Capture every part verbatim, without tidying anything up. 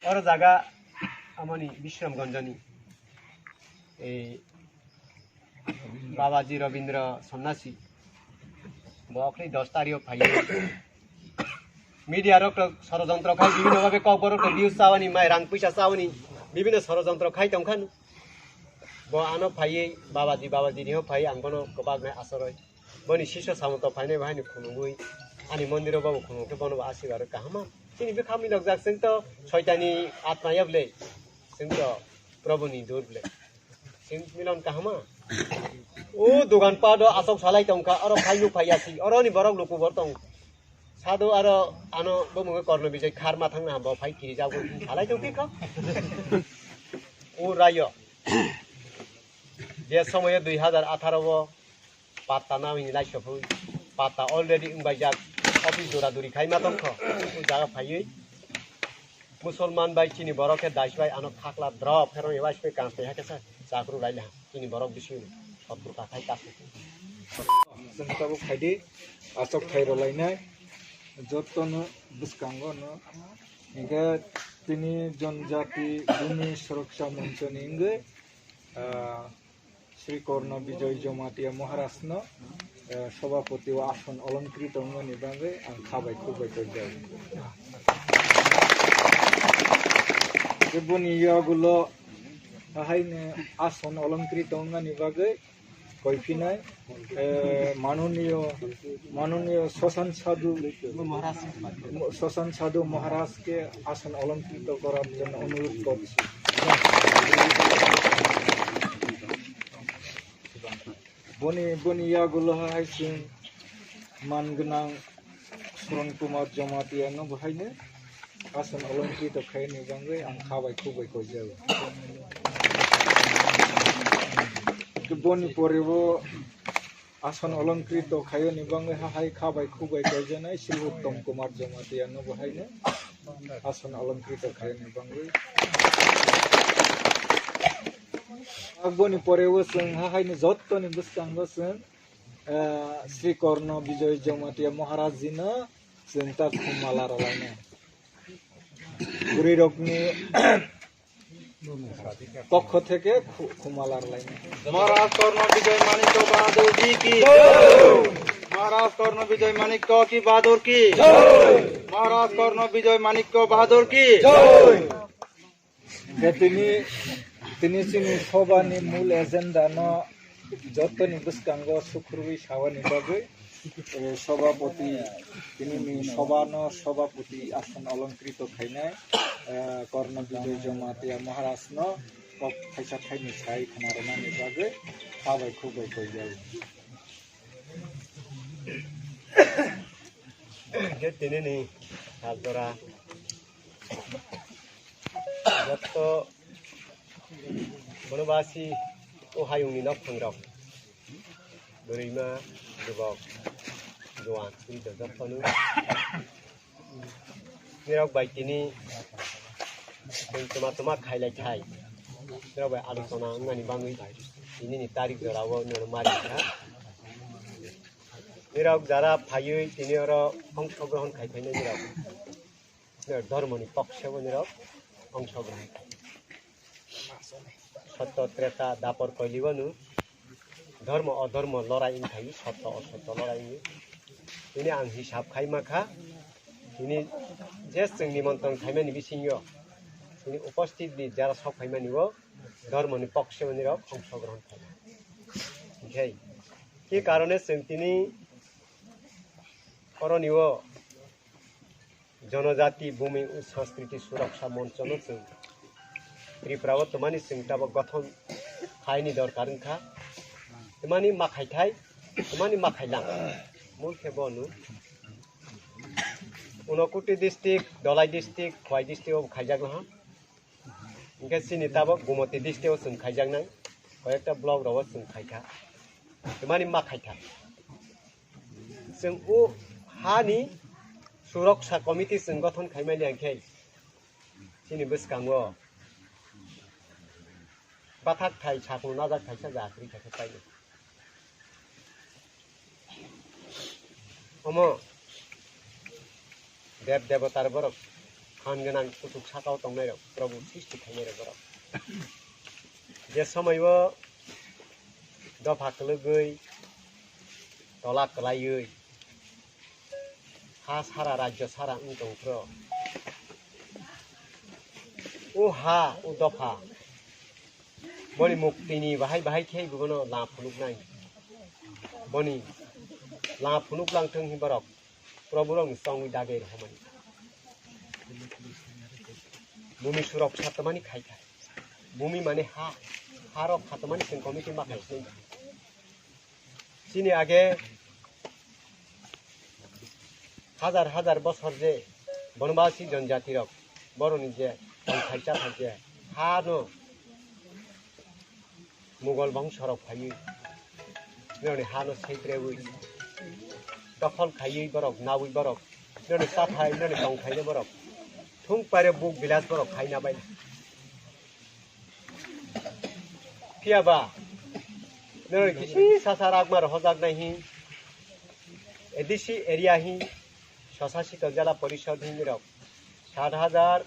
Oro jaga amoni Bishramganjani, ei, Babaji Rabindra Sonnasi, bo okni dos tarikh o phaiwi media rok to sorojontro khai, bibhinno bhabe kokborok to views chawani, mai rang puisa chawani, bibhinno sorojontro khai tongkha. Bo ano phaiwi Babaji, Babaji ni ho phai ang bono kwbak nai asaroi. Boni sisyo samonto phainai bo haino khunugwi ani mondiro bobo khunuk khe bono bo asirwad kahama. Chini bwkha milokjak, chwng to soitani atma ya bwle, chwng to Probhu ni dur bwle. Chwng milan kahama. O dogan pat o asok salai tongkha, oro phai nuk phai yasi, oro ni borok luku bor tong. Sadu aro ano bo mungwi Korno Bijay khar ma thangna bo phai kiri jago salai tong kha. O rayo. Je somoyo dui hazar atharo o patta nami ni laisopui, patta already wngbaijak, office dura duri khai ma tongkho, o jaga phaiwi Musulman bai chini borok khe dais bai ano khakla drop khe rong bai soi kans tei hakhe sa chakru lai laha chini borok bising sottur kathai kasu. Chwng tabuk phaidi asok thai rw lainai jotto no bwskango no hinkhe tini Janjati Bhumi Suraksha Mancho ni wngwi, ah, Sri Korno Bijoy Jamatia Maharaj no, eh, Sobhapati o ason olongkrito wngmani bagwi ang kha bai khuk bai koijak. Boni yagulo haino ason olongkrito wngmani bagwi koiphinai, eh, manoniyo Manoniyo Sashan Sadhu, Sashan Sadhu Maharaj ke ason olongkrito korar jonno onurudh korchi. Boni, boni yagulo hai chwng man gwnang Suran Kumar Jamatia no bo haino ason olongkrito khaini bagwi ang kha bai khuk bai koijak. Boni pore bo ason olongkrito khaiyoni bagwi ha hai kha bai khuk bai koijaknai Sri Uttom Kumar Jamatia no bo haino ason olongkrito khaiyoni bagwi. Aboni pore o chwng ha haini jottoni bwskango chwng, eh, Sri Korno Bijoy Jamatia Maharaj ji no chwng ta khumala rwlainai. Bwrwi rokni পক্ষ থেকে খু- খুমালার লাইনে। মহারাজ কর্ণ বিজয় মাণিক্য বাহাদুর কি কি? মহারাজ কর্ণ বিজয় মাণিক্য কি বাহাদুর কি? মহারাজ কর্ণ বিজয় মাণিক্য বাহাদুর কি? Tini, tini chini sobani mul agenda no jotoni bwskango sukhurwi sawani bagwi, eh, sobhapati, tini ni sobano sobhapati ason olongkrito khainai, eh, Korno Bijoy Jamatia Maharaj no kok thaisa thaini sai khna rwnani bagwi kha bai khuk bai koijak. Je tini ni sal jora jotto Bonobasi o hayungni nokphangrok, bwrwima, jubok, juan, chini jotono nirok bai tini chwng twma twma khailai thai, nirok bai alochona wngnani bagwi tini ni tarik jorao nirok mari kha. Nirok jara phaiwi tini oro ongsogrohon khai phainai nirok. Nirok dhormoni poksebo nirok ongsogrohon khai. Sotto Treta Dapor koilibo no dhormo odhormo lorai wngkhai, sotto osotto lorai wngwi. Tini ang hisab khai ma kha, tini je chwng nimontron khaimani bisingo tini uposthit ni jara sok phaimani o dhormoni poksebo nirok ongsogrohon khai. Hinkhe ki karone chwng tini oroni o Jonojati Bhumi o Sanskriti Suraksha Moncho no chwng Tripura o twmani chwng tabok gothon khaini dorkar wngkha. Twmani ma khaithai, twmani ma khailang. Mul khe bono Unakoti district, Dholai district, Khowai district o khaijak no ha. Hinkhe chini tabok Gumoti district o chwng khaijaknai, koyekta block rogo chwng khaikha. Twmani ma khaikha. Chwng o hani Suraksha Committee chwng gothon khaimani hinkhe chini bwskango bathak thai sakno najak thaisa jakri khaikha paino. Omo Dev Devotar borok Phan gwnang kuchuk sakao tongnairok, Probu sristi khainairok borok. Je somoio dopha kwlwgwi, tola kwlaiwi, ha sara, rajyo sara wng tong phro. O ha, o dopha, boni muktini bahai bahai khe bono la phunuknai. Boni la phunuk lang thung hi borok. Proburokni chongwi dagwi rohormani. Bumi surok khatamani khai khai. Bumi mane ha, harok khatamani chwng committee ma khai sinai. Chini age hajar hajar bosor je Bonobasi jonjatirok boroni je tongthai chathai je hano Mughal bongsorok phaiwi, nini hano seiprewi, dokhol khaiwi borok, nawi borok, nini chathai, nini tongthaino borok, thung paire buk bilas borok khaina bai. Phiya ba, nini kisi sasa ragmar hojaknai hi, A D C area hi, Swshasit Jela Porishod hi nirok, sat hajar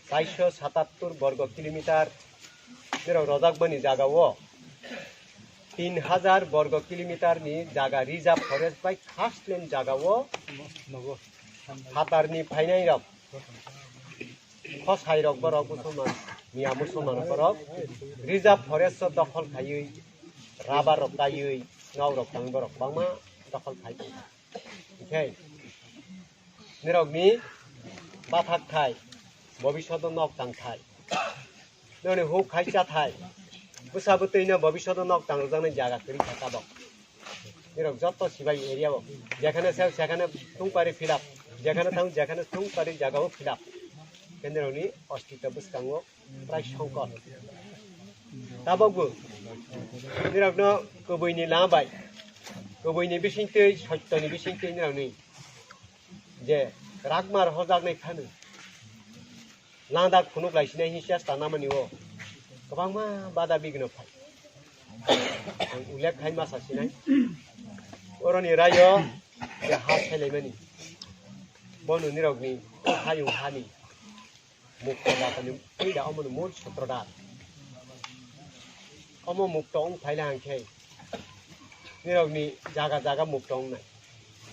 charsho satattor borgo kilometer nirok rojakmani jagao tin hajar borgo kilometer ni jaga reserve forest bai khaslen jagao phatarni phainairok, khosairok borok musulman, miya musulman borok reserve forest o dokhol khaiwi, rubber rok kaiwi, nok rok tangwi borok kwbangma dokhol khai tongkha. Hwnkhe nirokni bathak thai, bobishoto nok tang thai, nirokni huk khai cha thai, bwsa bwtwino bobishoto nok tang rwjaknai jaga kwrwi kha tabok. Nirok joto sibai area o jekhane sao sekhane thung pari fill up, jekhane thang jekhane thung pari jaga o fill up. Khe nirokni ostitto bwskango prai songkot. Tabokbo nirokno kubuini lama bai, kubuini bisingtwi, sottoni bisingtwi nirokni je rakmar hojaknai phano landak phunuk lai sinai hin chesta namani o kwbangma bada bigno phai. Ang ullekh khai masa sinai. Oroni rayo je ha selaimani. Bono nirokni hayung hani mukto datani puila omono mul sutro dat. Omo mukto wng phaila hwnkhe nirokni jaga jaga mukto wngnai.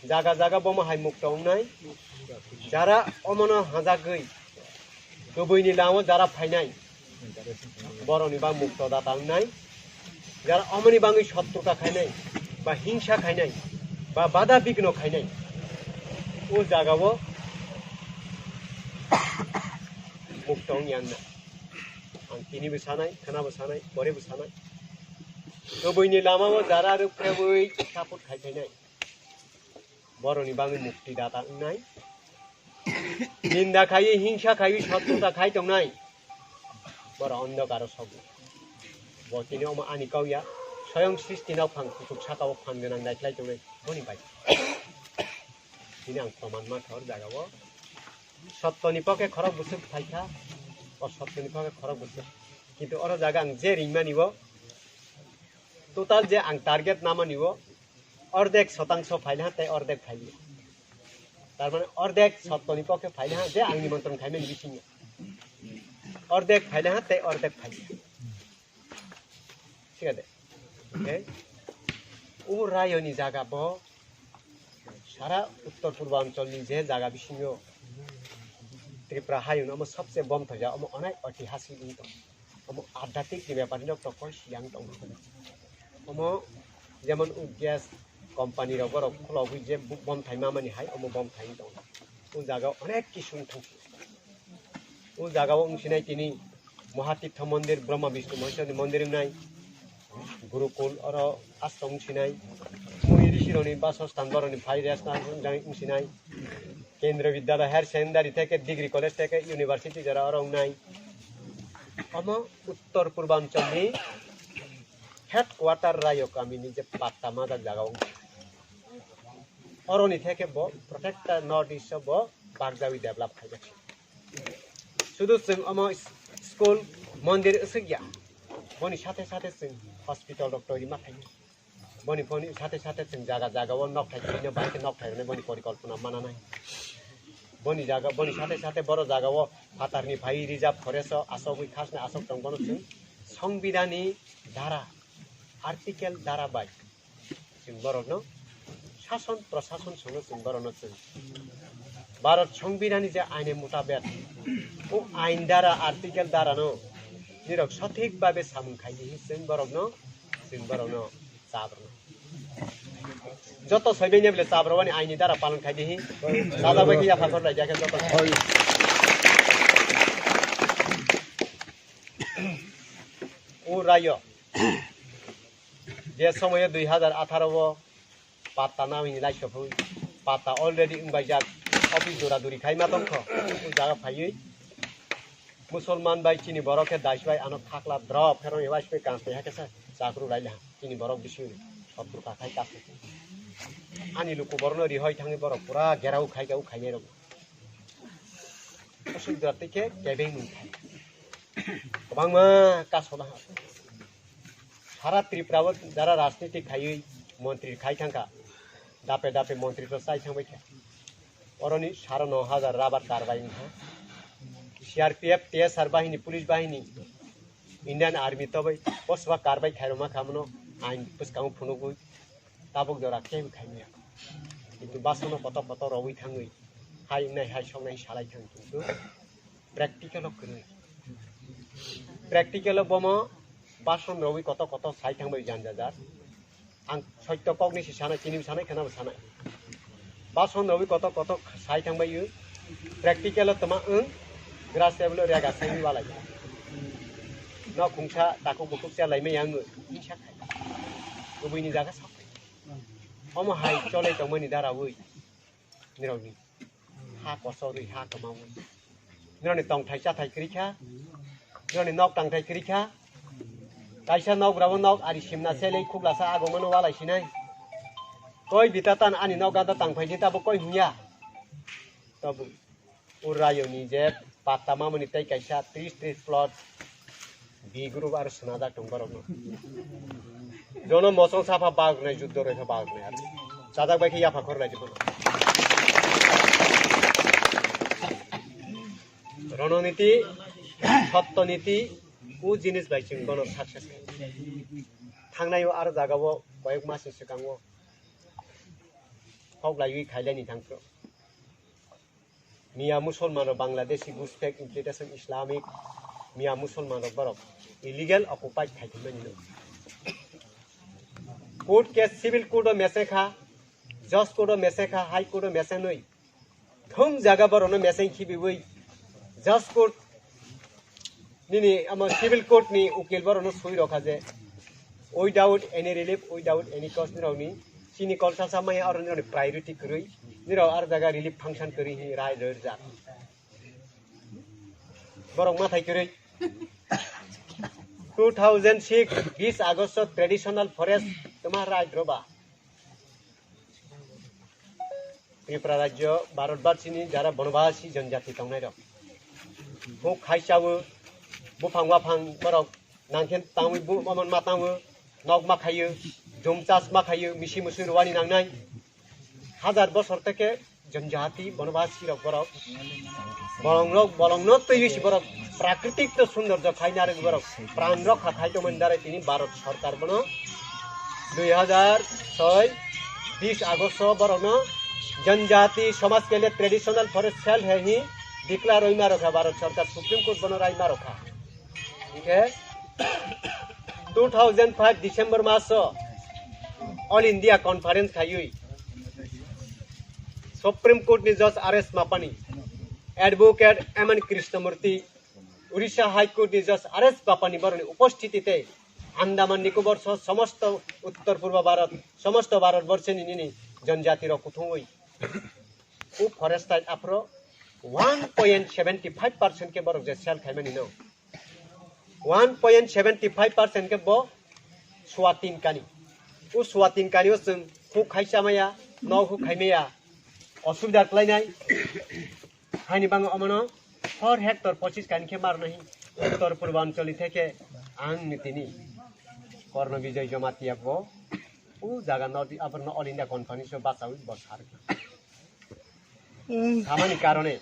Jaga jaga bomo hai mukto wngnai. Jara omono hajagwi kubuini lama jara phainai. Borokni ba mukto data wngnai. Jara omoni bangwi sotruta khainai, ba hingsa khainai, ba bada bigno khainai, o jagao mukto wngya wngna. Ang tinibo sanai, khwnabo sanai, poribo sanai. Kubuini lamao jara rwphrewi support khai khainai. Borokni bangwi mukti data wngnai. Ninda khaiwi, hingsa khaiwi, sotruta khai tongnai. Borok ondokaro sogo. Bo tini omo ani kau ya. Soyong sristi nok phang kuchuk saka o phan gwnang naikhlai tongnai. Boni bai. Tini ang proman mankha o jagao. Sottoni pokhe khorok bwswk phaikha. O sottoni pokhe khorok bwswk. Kintu oro jaga ang je ringmani o. Total je ang target namani o. Ordek sotangso phaile ha tei ordek phaile. Tar mane ordek sottoni pokhe phaile ha je ang nimontron khaimani bisingo. Ordek phaile ha tei ordek phaile. Thik ase? Okay? O rayoni jaga bo sara uttor purbanchal ni je jaga bisingo Tripura hayung omo sabse bom thoja omo onek oitihasik wng tong. Omo adhyatmik ni bepar ni rok tokoi siyang tong. Omo jemon o gas company rok borok khulogwi je bu-, bom thai mamani hai omo bom thai tong. O jaga o onek kisu wng thang. O jaga o wng sinai tini Mahatirtho mondir, Brahma Vishnu Maheshwar ni mondir wngnai. Gurukul oro ashram wng sinai. Muni rishi rok ni basostan borok ni phai rest na wng sinai. Kendriya Vidyalaya Higher Secondary theke, Degree College theke, University jora oro wngnai. Omo Uttor Purbanchal ni headquarter Rayo Kami ni je patta majak jaga o wngkha. Oro ni theke bo protector North East o bo bakjawi develop khaijak. Sudu chwng omo school, mondir wswk ya. Boni sathe sathe chwng hospital rok twi ma khainai. Boni phone sathe sathe chwng jaga jaga o nok thai khwlai no, bahai khe nok thai rwnai boni porikolpona mana nai. Boni jaga, boni sate sate boro jaga o phatarni phai reserve forest o asogwi khasni asok tong bono chwng Songbidani dara, article dara bai chwng borokno sason prasason songno chwng borokno chwng Bharat Songbidani je aine mutabek o ain dara article dara no nirok sothik babe samung khaidi hi chwng borokno chwng borokno chabrwno. Joto soibai ne bole chabrwani aini dara palan khai dihi. Dada bai khe yapha khor lai jakhe joto. O rayo. Je somoyo dui hazar atharo o patta namini lai sophoi. Patta already wngbai jak. Office dura duri khai ma tongkho. O jaga phaiwi. Musulman bai chini borok khe dais bai ano khakla drop khe rong eba spe kans tei hakhe sa chakru lai laha chini borok bisi uni sottur kathai kasu ani luku borok no rihoi thangwi borok pura gerau khai kau khainai rok asuk dora tei khe kebeng mung khai kwbangma kaso laha sara Tripura o jara rajniti khaiwi montri khai thangkha dape dape montri to chai thangbai kha. Oroni saro no hajar rabar karbai wngkha. C R P F, T S R bahini, police bahini, Indian Army tobai bosba karbai khairokma khamono ain bwskango phunugwi tabuk jora khe khaimaya. Kintu basono kotor kotor rogwi thangwi hai wngnai hai soknai salai thang kintu practical o kwrwi. Practical o bomo bason rogwi kotor kotor sai thangbai janjajar. Ang soito kokni si sanai, chini sanai, khwnabo sanai. Bason rogwi kotor kotor sai thangbai o. Practical o toma wng, grass table o rega sai wala. No khungsa takuk bukuk cha laimai ang wng. Isa khai. Kubui ni jaga sa. Omo hai chole tongmani dara wi. Nirogni. Ha kosorwi ha kwmawi. Nironi tongthai chathai kwrwi kha. Nironi nok tangthai kwrwi kha. Kaisa nok brabo nok ari simna selei khuklasa agomano walai sinai. Koi bita tan ani nok gada tangphai di tabo koi hwnya. Tabo urayoni je patta mamani tei kaisa tris tris plot. B group aro swnajak tong borokno. Jono mosong sapha bagrwnai, juddo rwikha bagrwnai aro. Chajak bai khe yapha khorlai di bono. Rononiti, sottoniti, o jinis bai chwng bono success khainai. Thangnai o aro jaga o koyek mas ni swkang o kok laiwi khailai ni thangphru. Miya Musulman rok Bangladeshi Guspek Implementation Islamic Miya Musulman rok borok illegal occupied khai thangmani no. Court case civil court o mese kha, judge court o mese kha, high court o mese nui. Thung jaga borok no mese khibiwi judge court Nini amo civil court ni ukil borok no sui rokha je without any relief, without any cause nirok ni chini kolsa sa maya oro nirok ni priority kwrwi nirok ar jaga relief function kwrwi hi rai roi rwjak. Borok mathai kwrwi two thousand six bis August traditional forest toma rai roba. Tripura rajyo Bharat barsini jara bonobasi janjati tongnai rok. Buk khai chawo, buphang waphang borok nangkhe tangwi bu mamon ma tango, nok ma khayo, jum chas ma khayo, misi musui rwani nangnai. Hajar bosor teke janjati bonobasi rok borok. Bolong rok, bolong no twi si borok. Prakritik to sundor jok khai narwk borok pran rokha khai tongmani darai tini Bharat Sarkar bono dui hazar soi bis August o borokno Janjati Samaj Kalyan Traditional Forest Cell hai hi declare roi ma rokha Bharat Sarkar Supreme Court bono rai ma rokha. Hinkhe two thousand five December maso All India Conference khaiwi Supreme Court ni Judge R S Mapani, Advocate M N Krishnamurti, Odisha High Court ni Judge R S Bapani borokni upostiti tei Andaman Nicobar soh somosto Uttor Purba Bharat, somosto Bharat borsi ni nini janjati rok kuthungwi u forest tai aphro one point seventy five percent khe borok je sell khaimani no. One point seventy five percent khe bo suwa tin kani. U suwa tin kani o chwng huk khai chamaya, nok huk khaimaya, osubida klainai. Haini bangwi omono four hectare pochis kani khe marno hi Uttor Purbanchali theke ang ni tini Korno Bijoy Jamatia bo u jaga no di aborno All India Conference o bachawi bo sar kha. Samani karone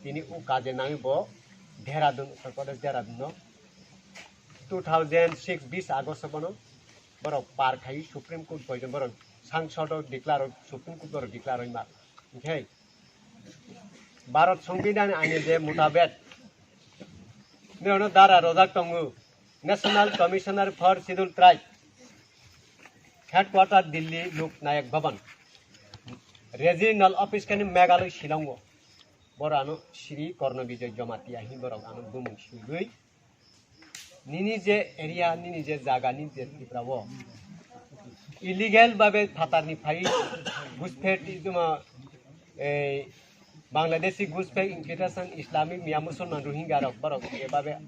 tini o kaje nangwi bo Dehradun, Uttar Pradesh Dehradun no two thousand six bis August bono borok par khai Supreme Court poijon borok sangsod o declare, Supreme Court borok declare oi ma. Hinkhe Bharat Songbidan aine je mutabek nirano dara rojak tongo National Commissioner for Scheduled Tribe, Headquarter Delhi, Lok Nayak Bhavan, Regional Office khe Meghalaya Shillong o. Boro ano Sri Korno Bijoy Jamatia hin borok ano bumung sugwi nini je area, nini je jaga, nini je Tripura o illegal babe phatar ni phai gusphet tijuma ei Bangladeshi gusphet infiltration Islamic Mia Musulman Rohingya rok borok ebabe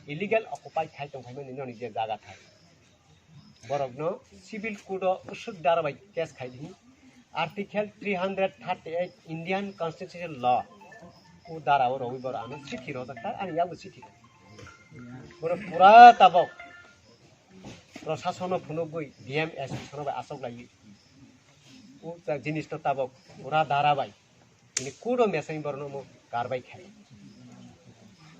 illegal occupy khai tong phaimani noni je jaga thai. Borokno civil court o usuk dara bai case khai di. Article three hundred thirty-eight Indian Constitution law o dara o rogwi borok ano chithi rojak kha, ani yago chithi. Borok pura tabok prosasono phunugwi D M S P sono bai asok laiwi. O ta jinis to tabok pura dara bai. Ini kudo meseng borno mo karbai khai.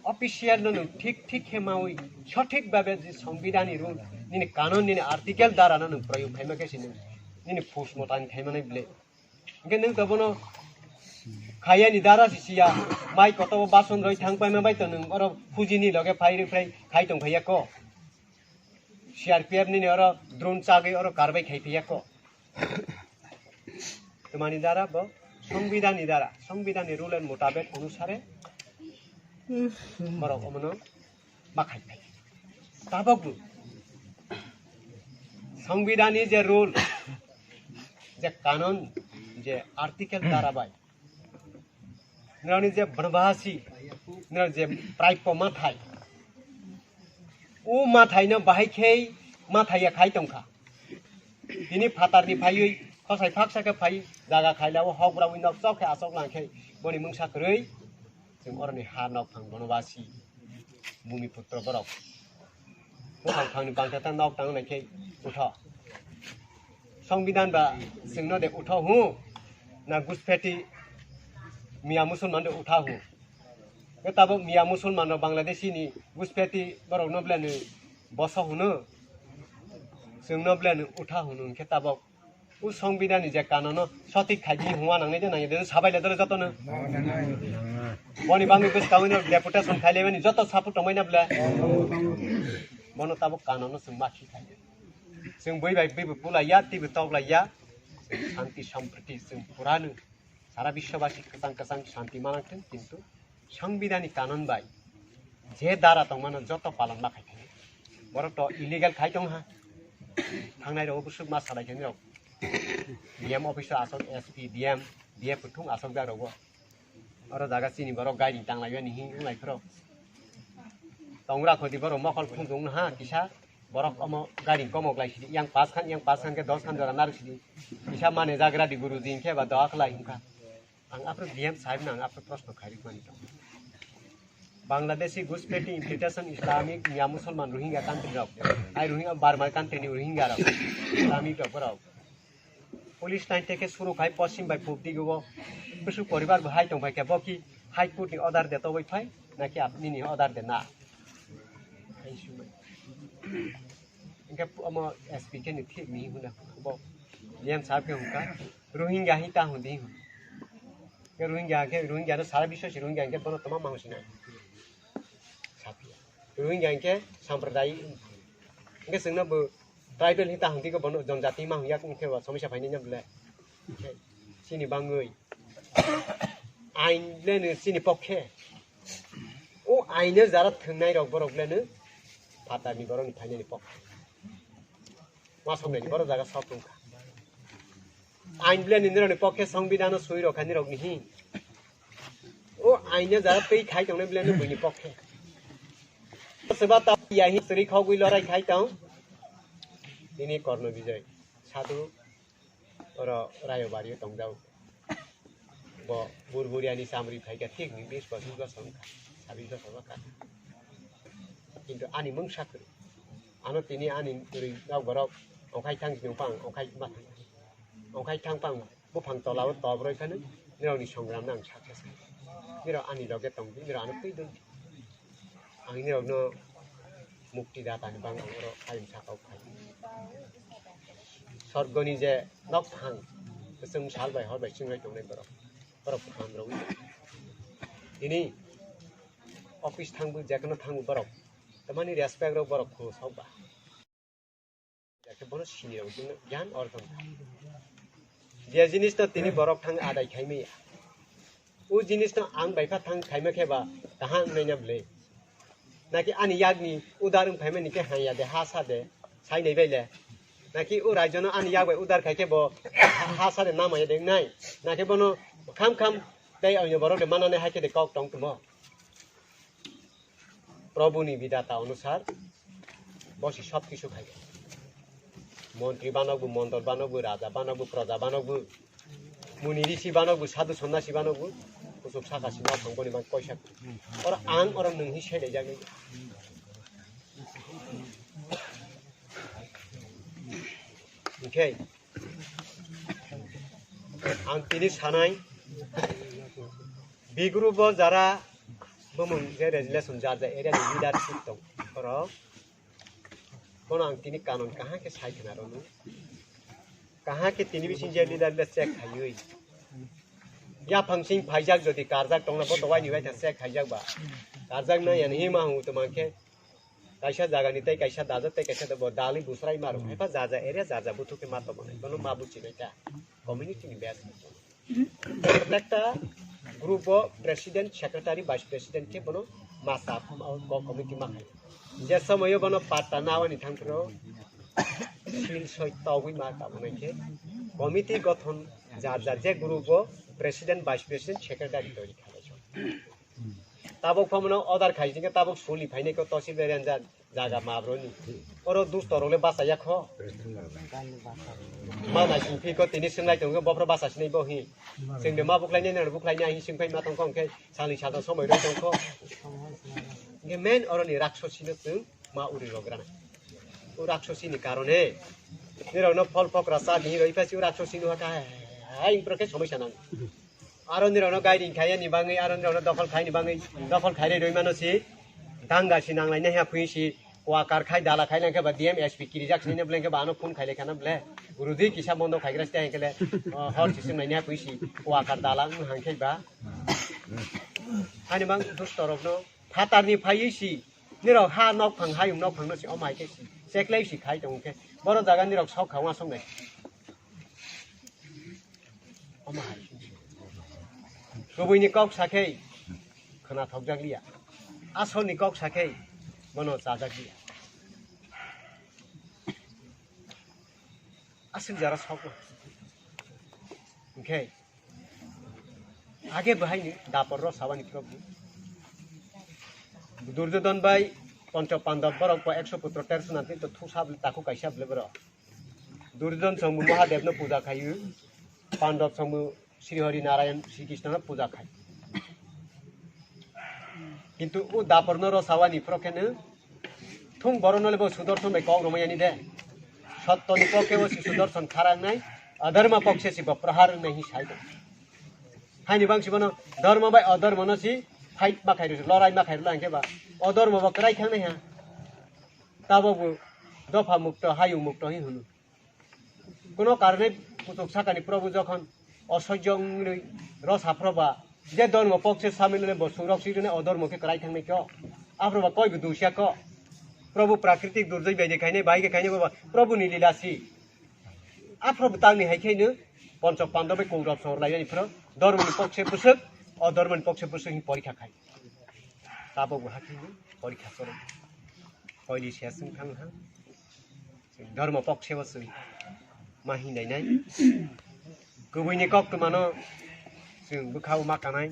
Official no nung thik thik khe mawi sothik babe je Songbidan ni rule nini kanon nini article dara no nung proyog khaima khe sini nini post motan khaima nai ble. Hingke nung to bono khaya ni dara si siya mai koto bason roi thang paima bai to nung oro phuji ni loge phai roi phai khai tong phaiya ko. C R P F nini oro drone chagwi oro karbai khai phaiya ko. Twmani dara bo Songbidan ni dara, Songbidan ni rule and mutabek onusare borok omono ma khai phai. Tabok bo Songbidan ni je rule, je kanon, je article dara bai, nirani je banbahasi, nirani je praipo mathai, o mathai no bahai khei mathai ya khai tongkha. Tini phatar ni phaiwi khosai phaksa khe phai jaga khaila o hok bwrabwi nok chok khe asok lang khe boni mungsa kwrwi chwng oroni ha nok thang bono basi bumi putro borok. Buphang phangni bangsa ta nok tang nai khe utho. Songbidan ba chwngno de utho hu na guspeti Mia Musulman de utha hu. Ke tabok Mia Musulman rok Bangladeshi ni guspeti borok no bwlani boso hunu. Chwngno bwlani utha hunu hwnkhe tabok o Songbidan ni je kanono sotik khaidi hwnwa nangnai de nangya de sabai le dole jotono. Boni bangwi bwskangwi no deputation khailebani joto support tongmai na bwle. Bono tabok kanono chwng ma khi khaidi. Chwng bui bai bui bo pulaiya, twi bo toklaiya. Shanti sampriti chwng puranu sara biswabasi kwchang kwchang shanti manang thung, kintu Songbidan ni kanon bai je dara tongmano joto palon ma khai thani. Borok to illegal khai tong ha. Thangnai rok bwswk ma salai thani rok. D M office o asok S P, D M, D F kuthung asok jak rogo. Oro jaga chini borok gairing tanglai mani hing wng lai phoro. Tongra khodi borok mokol khunjung ha kisa borok omo gairing komok lai sidi yang pas khan yang pas khan khe dos khan jora narwk sidi. Kisa mane jagra di guruji hingkhe ba doha khlai hingkha. Ang aphuru D M sahib no ang aphuru proshno khairok mani tongo. Bangladeshi Guspeti Infiltration Islamic Mia Musulman Rohingya country rok, ai Rohingya Burma country ni Rohingya rok, Islamic rok borok. Police line teke suru khai poschim bai pub digo bo. Kusu poribar bo hai tong bai khe bo ki High Court ni order de toboi phai, naki apni ni order de na. Hai sumai. Hingke omo S P khe ni thik ni huna bo. D M sahib khe hungka. Rohingya hin ta hwn di hwn. Ke Rohingya ke Rohingya no sara biswa si Rohingya ke bono toma mang sina. Sapia. Rohingya ke sampradayi. Ke sengna bo tribal hin ta hwn di ke bono jonjati mang ya ke bo somisa phaini na bole. Sini bangwi. Ain le no sini pokhe. O ain no jara thwngnai rok borok le no. Phatar ni borok ni phaini ni pokhe. Ma somnai ni borok jaga sok tongkha. Ain bwlai ni nirok ni pokhe songbidhano sui rok kha nirok ni hin. O ain no jara twi khai tongnai bwlai no buini pokhe. Seba ta ya hin sri khogwi lorai khai tong. Nini Korno Bijoy. Sadhu oro Rayobari o tongjao. Bo burburiani chamri phaikha thik ni bis bosor bosong kha, sabis bosong kha. Kintu ani mungsa kwrwi. Ano tini ani kwrwi nok borok ongkhai thang sini phang, ongkhai ma thang. Ongkhai thang phang buphang tola o top roi phano. Nirokni songramno ang success khaikha. Nirok ani loge tongdi, nirok ano twi dondi. Ang nirokno mukti datani bang ang oro ayung sakao khai. Sorgoni je nok thang, kwchwng sal bai hor bai chwnglai tongnai borok. Borok phan rwi. Tini office thangbu, jekheno thangbu borok. Tamani respect rok borok khuluk sok ba. Bono sini rok jino gyan orjon khai. Je jinis no tini borok thang adai khai maya. O jinis no ang bai pha thang khai ma khe ba kaham nai na bwle. Naki ani yak ni udar wng phai mani khe hanya de ha sa de sai nai bai le. Naki o raijo no ani yak bai udar khai khe bo ha, ha sa de na maya de nai. Naki bono kham kham tei oino borok de manani hai khe de kok tong tumo. Probhu ni bidata onusar bosi sob kisu khai. Montri banokbu, mondol banokbu, raja banokbu, proja banokbu, muni risi banokbu, sadhu sonnasi banokbu, kusuk saka sima thang boni bang koisa. Oro ang oro nung hi sai dai jagwi. Hingkhe ang tini sanai, B group o jara bumung je resolution jar jar area ni leadership tong borok. Bono ang tini kanon kaham khe sai khna rwno. Kaham khe tini bising je leader le check khaiwi. Yaphang sing phaijak jodi karjak tongna bo towai ni bai ta check khaijak ba. Karjak na yani hima hu to mankhe. Kaisa jaga ni tei kaisa daja tei kaisa bo dali busrai maru. Hepa jaja area jaja buthuk khe ma to mane. Bono ma buchi bai ta. Community ni best. Protekta group o president, secretary, vice president khe bono masa ko committee ma khai. Je somoyo bono patta nawani thangphro sil soi togwi ma tamo nai khe committee gothon jar jar je group o president, vice president, secretary toni khalai so. Tabuk phamono order khai jingkhe tabuk suli phainai ko tosil bai ranjan. Jaga mabroni. Oro dusto rok le bachaya kho. Ma nai sing phi ko tini swng lai tongo bopro bacha sinai bo hi. Swng de ma buklai nai nang buklai nai hi swng phai ma tong kho hwnkhe sali sata somoi roi tong kho. Hwnkhe main oro ni raksosi no chwng ma uri rok rana. O raksosi ni karone nirok no phol phokra cha di roi pha si o raksosi no ha kha hai pro khe somoi sanang. Aro nirokno guiding khaiyani bagwi, aro nirokno dokhol khaini bagwi, dokhol khairwi rwi mano si, danga si nanglai naiha phui si, kwakar khai dala khai langkhe ba D M S P kirijak sini blengkhe ba ano phone khailai khana ble, rudi kisa bondo khaigra site hengkele, o, hor si swngnai naiha phui si, kwakar dala wng hangkhe ba. Hani bang dusto rokno phatarni phaiwi si, nirok ha nok phang hayung nok phangno si, omo hai khe si, cheklai si khai tongo khe, boro jaga nirok sok kha uansuknai. Omo hai. Kubui ni kok sakhe khwna thokjak liya. Asol ni kok sakhe bono chajak liya. Aswk jara sok. Hwnkhe age bahai ni dapor ro sabani Probhu. Duryodhon bai Pancha Pandab borok bo ekso putro terso nanti to thusa bwle takhuk kaisa bwle borok. Duryodhon songbo Mahadev no puja khayu, Pandab songbo Sri Hari Narayan Sri Krishna no puja khai. Kintu o dapor no rosawani phoro khe no thung borok no le bo Sudarshan bai kok romai yani de. Sotto ni pokhe bo si Sudarshan kharang nai, adharma pokhe si bo prahar nai hi sai do. Haini bang si bono dharma bai adharma no si fight ma khai ro, lorai ma khai ro lang khe ba. Adharma bo kwrai thang nai ha. Tabo bo dopha mukto, hayung mukto hi hunu. Kuno karone kuchuk sakani Probhu jokhon osoijyo wngwi rosa phroba, je dhormo pokse samil wngwi bo surok swijwne o dhormo khe kwrai thangnai kho. Aphroba koibo dusya kho. Probhu prakritik durjoi bai de khainai, bai khe khainai boba Probhu ni lila si. Aphrobo tangni hai khaino Ponchok Pandab bai Kourab sor lainani phro dhormo ni pokse bwswk, o dhormo ni pokse bwswk hin porikha khai. Tabok bo hakhe hin porikha choro. Koili se swng thang ha. Dhormo pokse bo chwng ma hinlainai. Kubui ni koktwma no chwng bwkha o ma kanai.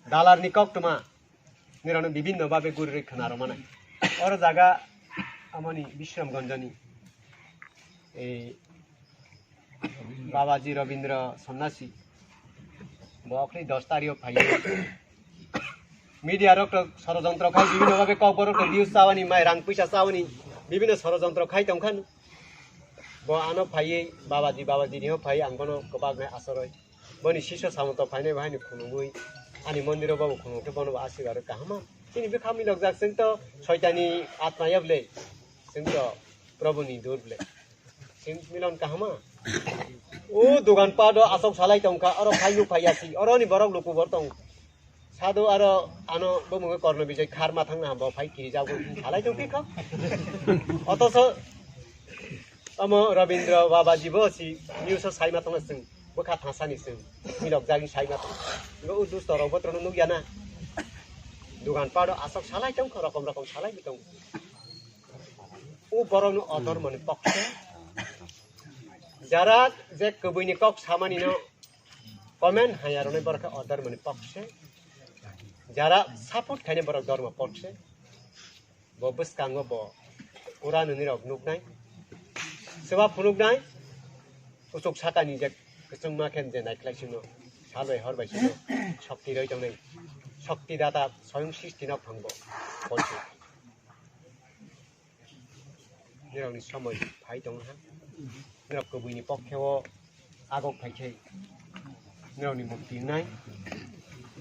Dalar ni koktwma nirok no bibinno babe guri rwi khwna rw manai. Oro jaga amoni Bishramganj ni, eh, Babaji Rabindra Sonnasi, bo okhri dos tarikh o phaiwi. Media rok to sorojontro khai, bibinno bhabe kokborok to views chawani, mai rang puisa chawani, bibinno sorojontro khai tongkha. Bo ano phaiwi Babaji, Babaji ni ho phaiwi ang bono kwbak nai asaroi. Boni siso samoto phainai bo haino khunugwi ani mondiro bobo khunuk khe bono bo asirwad rw kahama. Chini bwkha milokjak chwng to soitani atma ya bwle. Chwng to Probuni dur bwle. Chwng milon kahama. O dogan pado asok salai tongkha, oro phai nuk phai yasi, oro ni borok luku bor tong. Sadu aro ano bumung korno bijai khar ma thangna hambo phai kiri jago salai tong kha. Otoso Omo Rabindra Babaji bo si news o sai ma tongna chwng bwkha thasani chwng milok jagni sai ma tong. Ngo u dusto rok bo trono nukya na. Dugan pado asok salai tong kho, rokom rokom salai bi tong. U borok no odor mani pokse. Jara je kubui ni kok samani no comment haya roni borok khe odor mani pokse. Jara support khaini borok dormo pokse. Bo bwskango bo Quran ni rok nuknai. Seba phunuknai. Kuchuk sakani je kwchwngma khe je naiklai sino. Sal bai hor bai sino. Shokti roi tongnai. Shokti data soyong sisti nok thangbo. Nirokni somoi phai tong ha. Nirok kubui ni pokhe o agok phai khe nirokni mukti wngnai.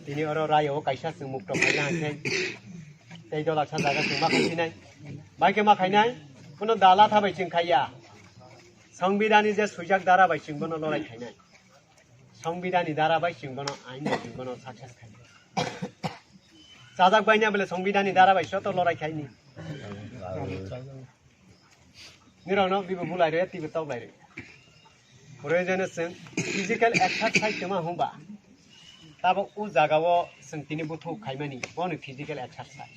Tini oro rayo o kaisa chwng mukto khaina hai khe tei dolak sa jaga chwng ma khainai. Bai khe ma khainai, kuno dala tha bai chwng khaiya. Songbidani je swijak dara bai chwng bono lorai khainai. Songbidani dara bai chwng bono ain bai chwng bono success khainai. Chajak bai na bole songbidani dara bai soto lorai khaini. Nirokno bibo bulai re, tibo tok lai re. Proyojone chwng physical exercise tongma hwnba. Tabok o jaga o chwng tini buthuk khaimani, bono physical exercise.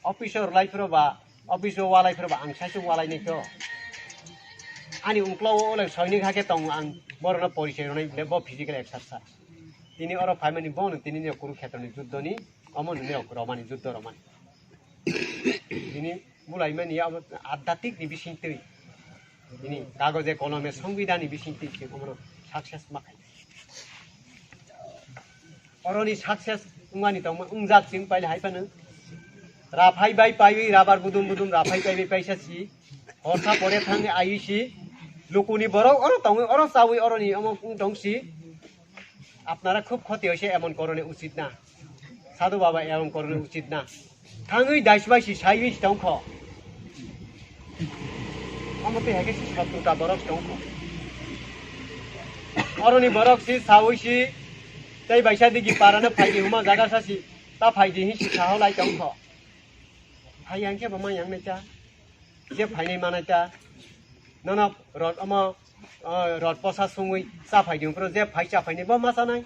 Office o rwlai phiro ba, office o walai phiro ba, ang saichung walai nai to. Ani uklao o le soinik hakhe tongo ang borokno porichoi rwnai bole bo physical exercise. Tini oro phaimani bono tini ni Kurukhetroni juddoni, omo ni romani juddo romani. Tini bulaimani abo adhyatmik ni bisingtwi. Tini kagoje kolome songbidani bisingtwi se omono success ma khai. Oroni success wngmani tongma wngjak chwng paile hai phano. Raphai bai paiwi rabar budum budum raphai paiwi paisa si. Horsa pore thangwi aiwi si. Lukuni borok oro tongwi oro chawi oroni omo wng tong si. আপনারা খুব ক্ষতি হয়েছে, এমন করণে উচিত না। সাধু বাবা এমন করণে উচিত না। Thangwi daisbai si saiwi si tongkho. Omo tei hai khe si sotruta borok tongkho. Oroni borok si sawi si tei baisa digi parano phaidi huma jaga sa si ta phaidi hi si saho lai tongkho. Hai yang khe bo ma yang nai ta. Je phainai manai ta. Nono rot omo, o, rot posa sungwi cha phaidi huma je phai cha phainai bo ma chanai.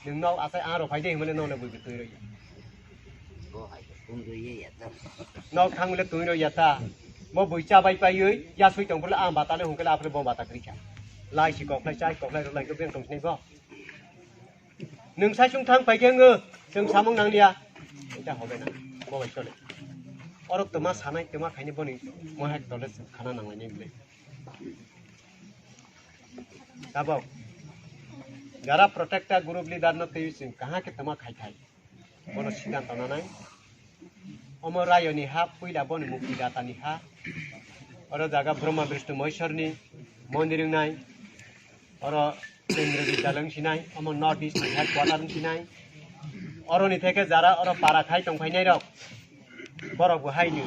Nwng nok asai ang rok phai de hwnmale nok le bui bui twi rw ya. Nok thang le twi rw ya ta. Bo bui cha bai paiwi ya sui tong bole ang bata le hwnkhe le aphre bo bata kwrwi kha. Lai si kok lai chai kok lai rw lai khe beng tong sinai bo. Nwng sai sung thang pai khe ngo chwng samung nang liya. Eta hobe na. Bo bai chole. Orok toma sanai toma khaini boni mo hek tole khana nang lai ni bole. Tabok jara protector group leader no twi chwng kaha khe toma khai khai. Bono siddhanto nanai. Omo rayoni ha, puila boni mukti datani ha. Oro jaga Brahma Vishnu Maheshwarni mondir wngnai. Oro Kendriya Vidyalaya wngsinai. Omo North East ni headquarter wngsinai. Oroni theke jara oro para khai tongphainai rok. Borok bo haino.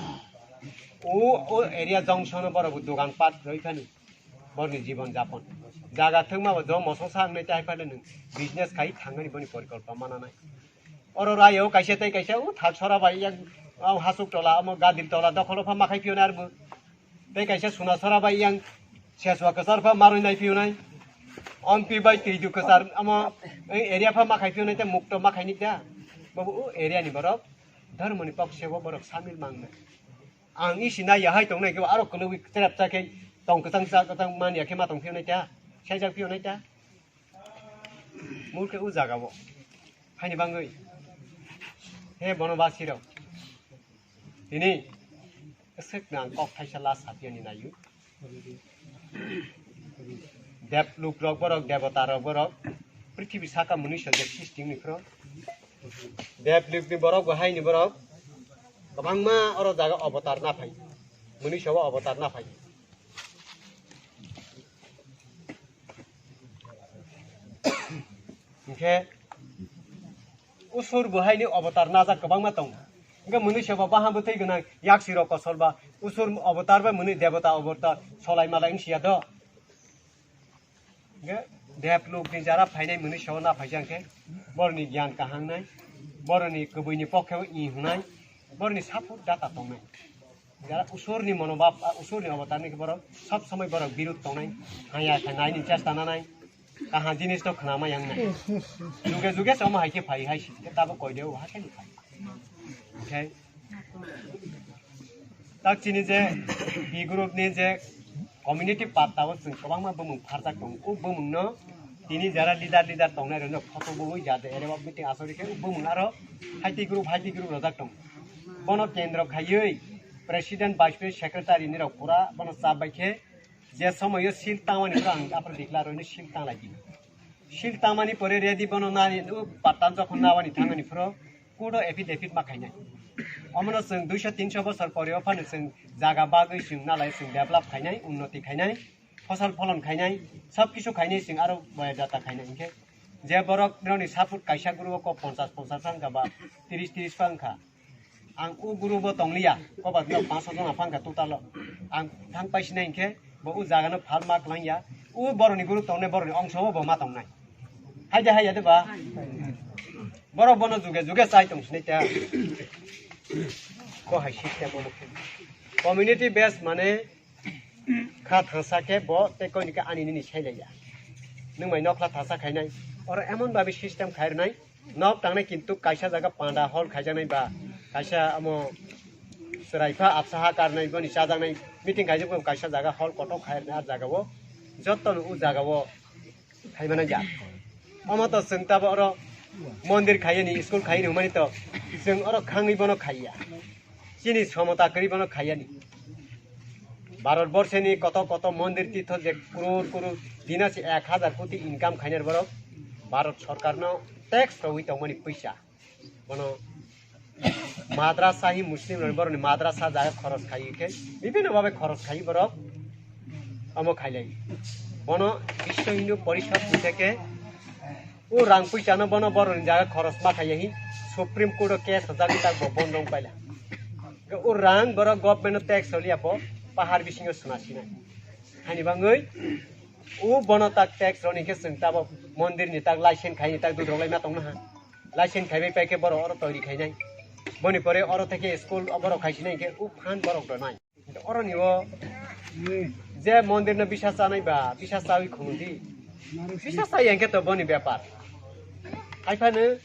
O, o area junction o borok bo dogan pat roi phano. Borni jibon japon. Jaga thwngma bo jo mosong sa wngnai tei phano nwng business khai thangmani boni porikolpa mananai. Oro rayao kaisa tei kaisa o thak sora bai yang o hasuk tola omo gadir tola dokholo pha makhai phiyonai arbo. Tei kaisa suna sora bai yang seswa kwchar pha marwi nai phiyonai. Ompi bai twidu kwchar omo area pha makhai phiyonai tei mukto makhai ni ta. Bobo o area ni borok dharmoni pokse o borok samil mangnai. Ang isi nai ya hai tongnai khe aro kwlwi trep cha khe tong kwchang cha kwchang man ya khe ma tong phiyonai ta. Saijak phiyonai ta. Murkhe o jaga o. Haini bangwi. He bono basi rok. Tini swk nang kok thaisa la sapiyani nayu. Deb luk rok borok, debota rok borok, prithibi saka mwnwi sojak sisting ni phro. Deb luk ni borok, bo hai ni borok, kwbangma oro jaga avatar na phai, mwnwi sobo avatar na phai. Hwnkhe usur bo haini avatar najak kwbangma tongo. Hwnkhe mwnwi seba bahan bwtwi gwnang yaksi rok kosol ba usur avatar bai mwnwi debota avatar solai malai wngsiya do. Hwnkhe deblok ni jara phainai mwnwi seba na phaisa hwnkhe boroni gyan kaham nai, boroni kwbwini pokhe o i hwnai, boroni support data tongnai. Jara usurni monobhab, a, usurni avatarni borok sob somoi borok birud tongnai, haya kha naini chesta nanai, kaham jinis to khnama yang nai. Juge juge se omo hai khe phai hai si, khe tabuk koide o ha khe ni phai. Okay. Tak chini je B group ni je community patta o chwng kwbangma bumung pharjak tongo. O bumung no tini jara leader leader tongnai rok no photo bo ui jade ere o meeting asori khe o bumung aro haiti group haiti group rojak tongo. Bono kendro khaiwi president, vice president, secretary ni rok pura bono chap bai khe je somoyo sil tangmani pura ang aphuru declare rwino sil tang lai di. Sil tangmani pore ready bono nani o pattan jokhon nawani thangmani phuro court o affidavit ma khainai. Omono chwng duiso tinso bosor pore o phano chwng jaga bagwi chwng nalai chwng develop khainai, unnoti khainai, phosol pholon khainai, sob kisu khainai chwng aro boya jata khainai hinkhe je borok rokni support kaisa group o kok ponchas ponchas wngkha ba tris tris wngkha. Ang o group o tongliya, koba no panch sat jona phangkha total o. Ang thang paisinai hinkhe bo o jaga no phal ma kwlangya. O boroni group tongnai boroni ongso o bo ma tongnai. Haide haya de ba. Borok bono juge juge chai tong sinai ta. Ko hai system o community base mane kha thangsa khe bo tei koini khe ani nini sai laiya. Nwng bai nokla thangsa khainai. Oro emon babi system khai rwnai. Nok tangnai kintu kaisa jaga panda hol khaijaknai ba kaisa amo chwrai pha absa ha karnai boni chajaknai meeting khaijak bo kaisa jaga hol kotor khai rwnai ah jaga o joto no o jaga o khaimani ja. Omo to chwng tabo oro mondir khaiyani, school khaiyani hwnmani to chwng oro khangwi bono khaiya. Chini somota kwrwi bono khaiyani. Bharat borseni koto koto mondir tirtho je crore crore dinasi ek hazar koti income khainai borok Bharat sorkarno tax rogwi tongmani puisa. Bono madrasa hi Muslim rok borokni madrasa jaga khoros khai khe bibhinno bhabe khoros khai borok omo khailai. Bono Biswa Hindu Porishad ni theke o rang puisa no bono borokni jaga khoros ma khai hi Supreme Court o case rwjak tak bo bondo wng paila. O rang borok government no tax rwliya bo pahar bisingo suna sinai. Hani bangwi o bono tak tax roni khe chwng tabok mondir ni tak license khai ni tak dudrok lai ma tongna ha. License khaibai pai khe borok oro toiri khainai. Boni pore oro theke school o borok khaisinai khe o phan borok rwnai. Oroni o je mondir no bisa chanai ba bisa chawi khunu di. Bisa chai hwnkhe to boni bepar. Haiphano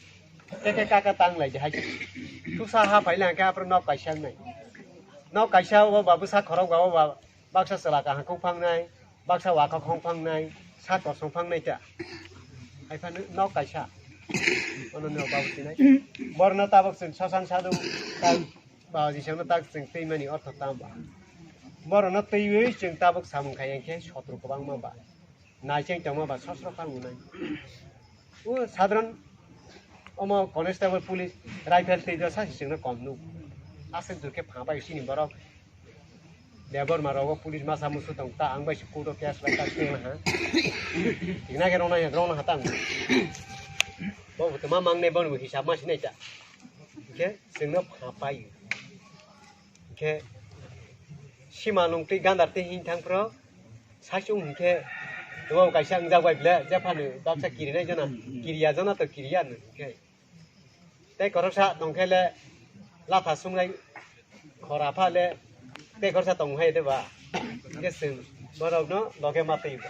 teke kaka tang lai di hai. Tusa ha phaila hwnkhe aphuru nok kaisa wngnai. Nok kaisa o ba bwsa khorok ba o ba baksa chwla kaham khung phangnai. Baksa waka khong phangnai, sa kosong phangnai ta. Haiphano nok kaisa. Ono nok babu sinai. Borno tabok chwng sasan sadu tak baji sangno tak chwng twi mani ortho tam ba. Borno twiwi chwng tabok samung khai khe sotro kwbangma ba. Naicheng tongma ba sosro kang unai. O sadharan omo constable police rifle tei do sasi chwngno kom nuk. Aswk jor khe pha pai sini borok. Debor ma rogo police masa musu tong ta ang bai se court o case bai ta se ha. Tigna ke rona rona ha tang. Bo butuma mangne bon hisab ma sinai ta. Ke singno pha pai. Ke sima nung tei gandar tei hin thang pro. Saichung hwnkhe, tongmao kaisa wngjak bai ble, jephanu baksa kirinai jona, kiriya jona to kiriya hwnkhe. Tei khoroksa tongkhe le, latha sungnai khora pha le, tei khoroksa tong hai de ba. Hwnkhe chwng borokno loge ma twi bo.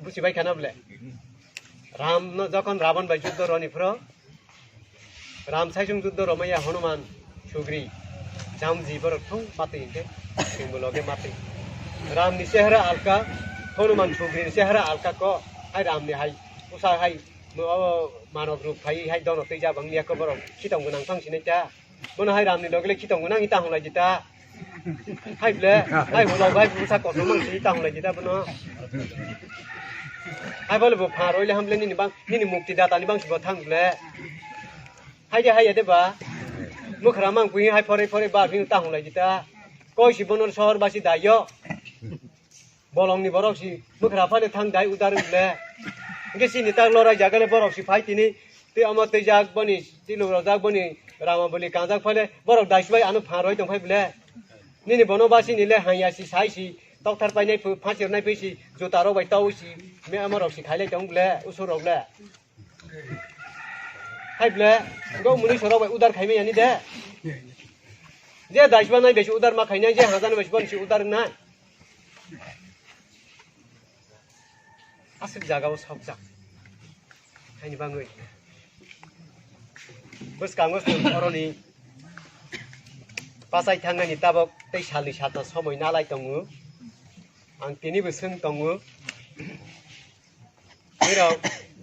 Busi bai khana ble. Ram no jokhon Ravan bai juddo roni phro, Ram saichung juddo romaya Hanuman Sugri jamji borok thung matwi hwnkhe chwngbo loge matwi. Ram ni chehra alka, Hanuman Sugri ni chehra alka ko, hai Ram ni hai usa hai mo-, o manok ruk phai hai dono twi jabang liya ko borok khitong gwnang phang sinai ta. Bono hai Ram ni loge le khitong gwnang ita hwnlai di ta. Hai ble, hai ulo bai busa kosom mang si ta hwnlai di ta bono. Hai bole bo pha roi le ham le nini bang, nini mukti data ni bang si bo thang ble. Hai de hai de ba. Mukhra mang bui hai phore phore ba bini ta hwnlai di ta. Koi si bono sohor basi da yo. Bolongni borok si mwkhra phale thang dai udar wng le. Hwnkhe chini tak lorai jagale borok si phai tini tei omo twijak boni twi nuk rojak boni rama boli kangjak phale borok dai sibai ano pha roi tong phai bole. Nini bono ba chini le hanya si sai si tokthar painai phu phansi rwnai phi si juta rok bai tau si me omo rok si khailai tong bole usuk rok le. Hai ble, go muni soro bai udar khaimai ani de. Je daisba nai besi udar ma khainai, je hazan bai boni si udar nai. Asik jaga o sok jak. Haini bangwi. Bwskango chwng oroni pasai thangnani tabok tei salni satno somoi nalai tongo. Ang tini bo swng tongo. Nirok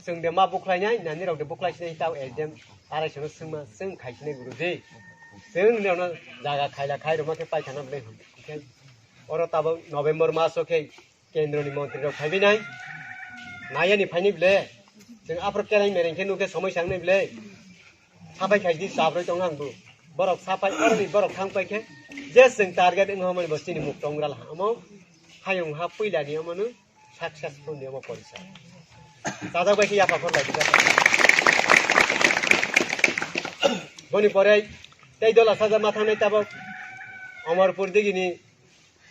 chwng de ma buklainai, na nirok de buklai sinai tao S D M arai sono swngma, swng khai sinai guruji. Chwng nirokno jaga khaila khai rwma khe paithana bwlai hwn. Hwnkhe oro tabok November maso khe kendroni montri rok phaibi nai. Nayani phaini bwle. Chwng aphro kelai mereng khe nukhe somoi sangnai bwle. Sapai khai di sabroi tong ang bo. Borok sapai oroni borok thang pai khe je chwng target wng homoni bo chini muk tong ral ha. Omo hayung ha puilani omo no successful ni omo porisa. Sajak bai khe yapha phor lai dijak. Boni pore tei dola sajak ma thangnai tabok Omorpur digini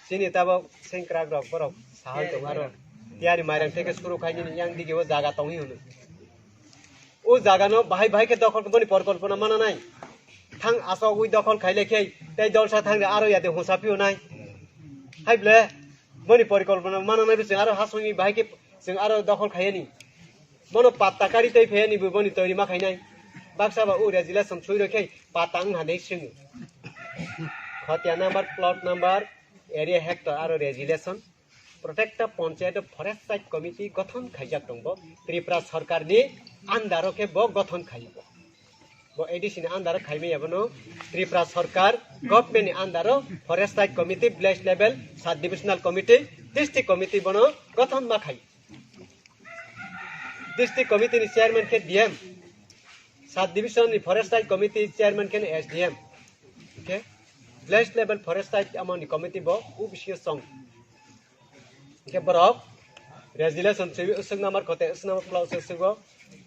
chini tabok sengkrak rok borok sahai tong aro tiyari mairang theke suru khai nini yang digi o jaga tongwi hwnwi. O jaga no bahai bahai khe dokhol boni porikolpona mana nai. Thang asogwi dokhol khaile khe tei dolsa thang aro yade hosa pio nai. Hai ble boni porikolpona mana nai chwng aro hasongwi bahai khe chwng aro dokhol khayani. Bono patta kari tei phayani bo boni toiri ma khainai. Baksa ba o resolution sui rokhe patta wng hanai swngo. Khotia number, plot number, area hectare aro resolution. Protecta Panchayat Forest Site Committee gothon khaijak tongbo Tripura Sarkar ni under o khe bo gothon khaio. Bo A D C ni under o khaimaya bono Tripura Sarkar government ni under o Forest Site Committee, Village Level, Sub Divisional Committee, District Committee bono gothon ma khai. District Committee ni chairman khe D M, Sub Division ni Forest Site Committee chairman khe S D M, okay? Village Level Forest Site amoni committee bo o bisingo chong. Hingke borok resolution swi usuk number kote usuk number pula usuk usuk o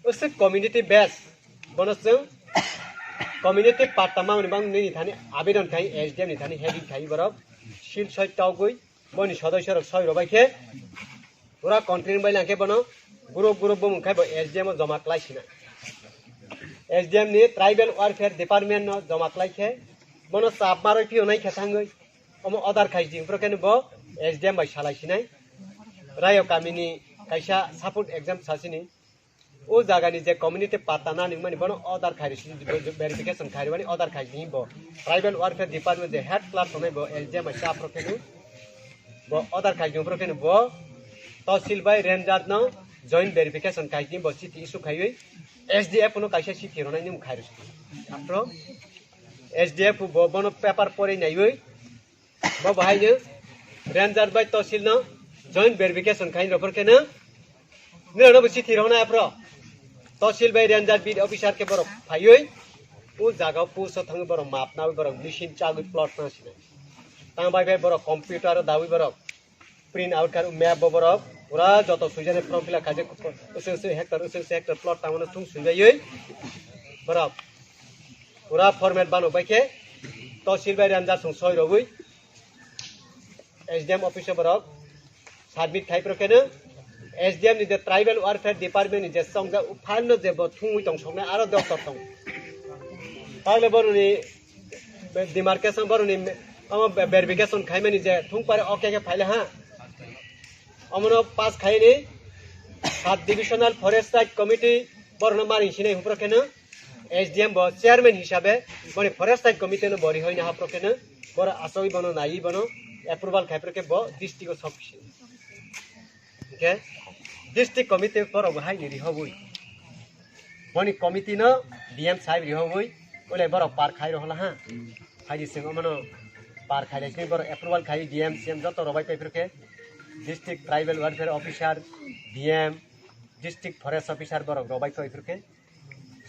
usuk community base bono chwng community patta mamani bang nini thani abidon khai S D M ni thani heading khai borok sil soi togwi boni sodosyo rok soi rok bai khe pura continue bai lang khe bono group group bumung khai bo S D M o joma klai sina S D M ni tribal welfare department no joma klai khe bono chap maroi phiyonai khe thangwi. Omo order khai di, borok khe bo S D M bai salai sinai. Rayo kamini kaisa support exam sasini. O jagani je community patta nani mani bono order khai risi, verification khai rwani order khai di bo. Tribal welfare department je head clerk tongnai bo S D M bai chap rok khe bo order khai di borok khe bo tosil bai ranger no joint verification khai di bo city issue khaiwi S D F no kaisa city rwnai ni khai risi. Aphro S D F bo bono paper pori naiwi Bo bahai no ranger bai tosil no joint verification khai rok khe no nira no bo chithi rok na aphro tosil bai ranger beat officer khe borok phaiwi o jaga o post o thangwi borok map nawi borok machine chagwi plot na sinai tang bai bai borok computer o dawi borok print out kar map bo borok pura joto suijani form fill up khaijak usu usu hectare usu usu hectare plot tangmano thung suibaiwi borok pura format bano bai khe tosil bai ranger song soi rogwi S D M office o borok submit khai phro kheno S D M ni je tribal welfare department ni je songjak file no je bo thungwi tong soknai aro doctor tong. Tagle boroni demarcation boroni omo verification khaimani je thung pare okay khe file ha. Omono pass khaini sub divisional forest site committee borno maring sinai huphro kheno S D M bo chairman hisabe boni forest site committee no bori hoina haphro kheno boro asoi bono nai bono approval khai phro khe bo district o sok phi. Hingke district committee borok bo hai ni rihogwi. Boni committee no D M sahib rihogwi. Ulai borok par khai rohla ha. Hai di sing omono par khai lai borok approval khai D M C M joto robai pai phirkhe. District tribal welfare officer, D M, district forest officer borok robai pai phirkhe.